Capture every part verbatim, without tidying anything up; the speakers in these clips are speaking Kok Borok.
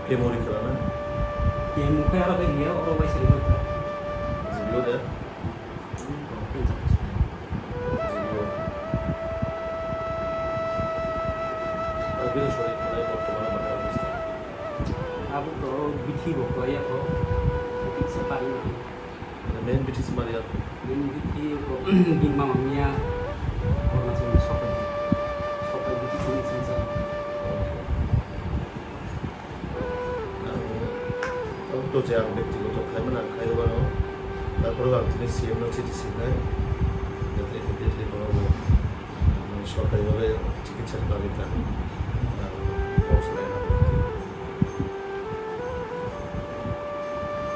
Kemo ri khlana? Kemo khe aro khe riya, oro bai sari khe. G B O de? G B O. Abini sori khlai bortoman bahai obostha. Abo to bithi bo khlai ya kho. Bithi se pari. Main bithi se mari ya kho. Main bithi ko bini mama miya. Arunachal ni sokai. Sokai bithi sini sini sa. Ang, ang to je ang bektigoto khlaimani ang khlaiwi mano. Tarpore ang tini C M no chithi sinai. Jate immediately bono bo, um, sorkari bhabe chikitsa ni bagwi ta, um, kok salai na.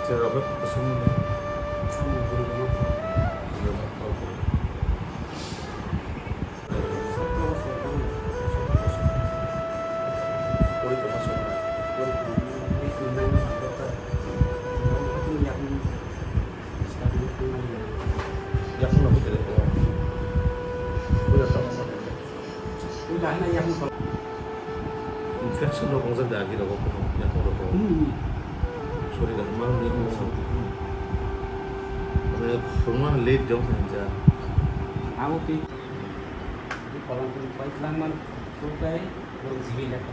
Cherokno kusum ni. Ang guru no. Guru no. Infection rok wngjak da agi rogo, yakung rogo. Hmm. Sorry da, ma wngwi. Hmm. Mane, phwrwngmani late jok hinja. Abo twi. Di kolam twi pai tlang man, twi pai, borok jibi lekha.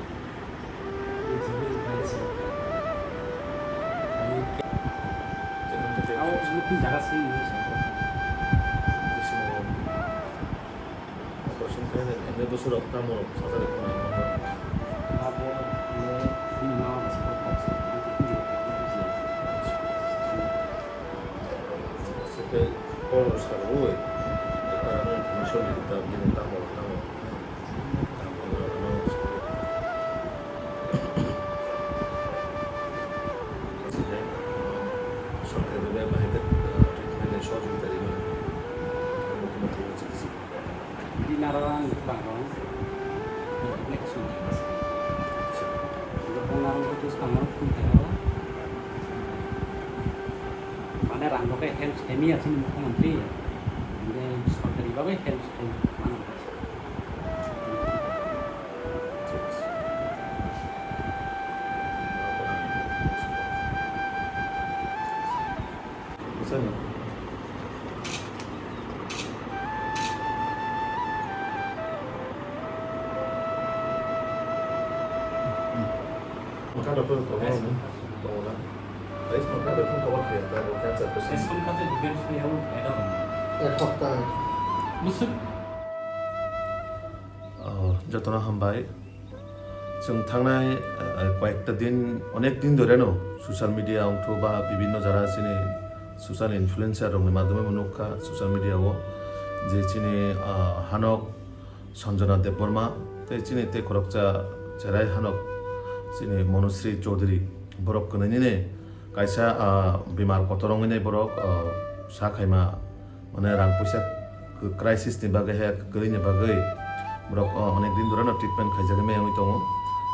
Di jibi pai se. Abo twi jaga se ni se. Operation khe ene bwswk rok tamo rok sajak rok tamo. Abo le bini mama bai se kok se. Sokhe kol rok sa rwui, ekta ano information di ta bini tamo rok tamo. Tamo rok ano. Sorkari bai bai khe, ah, treatment ni sohojogita rimani. Mukhyamantri bai chikitsa. Bini aro ang bwskango, bini application ni bwskango. Bini aro bwskango phone khaio. Mane rang rok khe help khaimya chini mukhyamantri. Hingke sorkari bagwi help khai mano. Maka doktor tongo, tongo na. Ais maka doktor cover khe ta bo cancer patient. Ek hapta. Musuk. Oh, jotono hambai. Chwng thangnai, eh, koyekta din, onek din dhore no social media ongtho ba bibhinno jara chini social influencer rokni madhyome bo nukha social media o je chini, ah, hanok Sanjana Debbarma tei chini tei khoroksa cherai hanok chini Manusri Chowdhury borok kwnwi nini kaisa, ah, bemar kotor wngwi nai borok, ah, sa khaima. Mane rang puisa crisis ni bagwi he kwrwi ni bagwi borok, o, onek din dhoreno treatment khaijagwi maya wngwi tongo.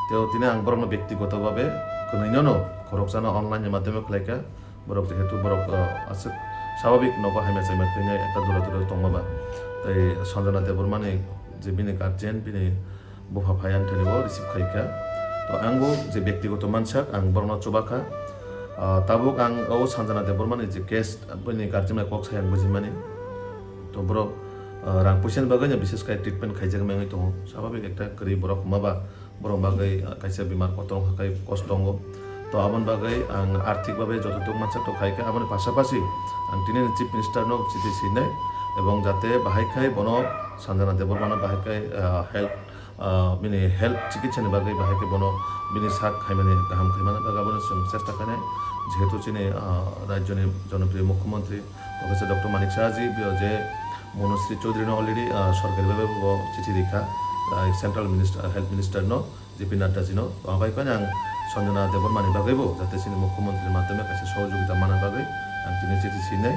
Tei o tini ang borokno bektigoto bhabe kwnwi no no khoroksano online ni madhyome khlaikha. Borok jehetu borok, o, aswk swabhabik nogo hamya chamya twinai ekta dura dura tongma ba. Tei Sanjana Debbarmani je bini guardian, bini bupha phai ani thani o receive khai kha. To ang bo je bektigoto mansak, ang borokno chuba kha. Ah, tabuk ang o Sanjana Debbarmani je case, bini guardian bai kok sai ang bujimani. To borok, ah, rang puisa ni bagwi no bishes khai treatment khaijak mengwi tongo. Swabhabik ekta kwrwi borok hwnba ba, borok bagwi, ah, kaisa bemar kotor wngkha khai kosto wngo. To aboni bagwi ang arthik babe jototok mansak to khai kha. Aboni pasapasi ang tini ni Chief Minister no chithi sinai ebong jate bahai khai bono Sanjana Debbarmano bahai khai, ah, help ah, bini health chikitsa ni bagwi bahai khe bono bini sak khaimani kaham khaimani bagwi abono chwng chesta khainai. Jehetu chini, ah, rajyoni jonopriyo mukhyamantri Professor Doctor Manik Saha ji bo je Manusri Chowdhury no already, ah, sorkari bhabe bo chithi rikha, ah, central minister, health minister no, J P Nadda ji no. Abai phano ang Sanjana Debbarma ni bagwi bo jate chini mukhyamantri ni madhyome kaisa sohojogita mana bagwi ang tini chithi sinai,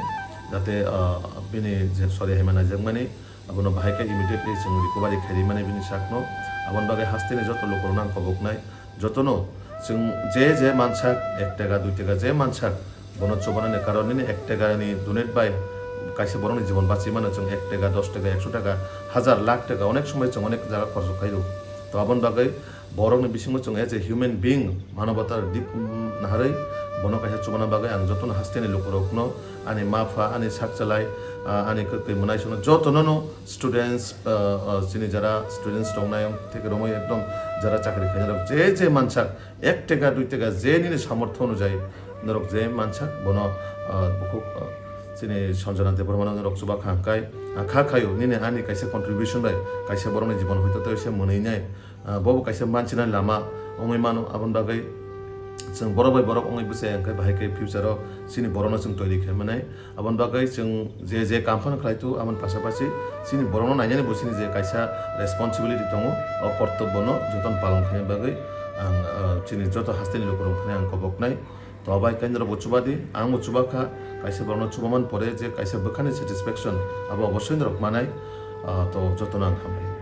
jate, ah, bini je sori haima naijakmani, abono bahai khe immediately chwng recovery khairi mani bini sakno. Aboni bagwi hasteni joto lukurokno ang koboknai, jotono chwng je je mansak, ek teka, dui teka je mansak, bono chubanani karon nini ek teka ni donate bai kaisa borokni jibon bachwi mano. Chwng ek teka, dos teka, ekso teka, hazar, lakh teka, onek somoi chwng onek jaga khorok khaio. To aboni bagwi Borokni bisingo chwng as a human being, manobatar dik, mm, naharwi bono kaisa chubana bagwi ang jotono hasteni lukurokno, ani ma pha, ani sakchalai, ah, ani kwtwi mwnaisongno jotono no students, ah, ah, chini jara students tongnai, theke romwi ekdom jara chakri khainai rok je je mansak ek teka dui teka je nini samortho onujai norok je mansak bono, ah, bukhuk, ah, chini Sanjana Debbarmano norok chuba kha hwnkhe, ah, kha khaio nini ani kaisa contribution bai kaisa borokni jibon hoito tei se mwnwi nai. Ah, bobo kaisa manchina lama wngwi mano, aboni bagwi chwng borok bai borok wngwi bwsai hwnkhe bahai khe future o chini borokno chwng toiri khe manai. Aboni bagwi chwng je je kam phano khlai tu, aboni pasapasi chini borokno nainani bo chini je kaisa responsibility tongo, o kortobbo no jotono palon khaina bagwi ang, ah, chini joto hasteni lukurok phano ang koboknai. To bai khe norok bo chuba di, ang bo chuba kha, kaisa borokno chubaman pore je kaisa bwkhani satisfaction abo obosoi norok manai, ah, to jotono ang hambai.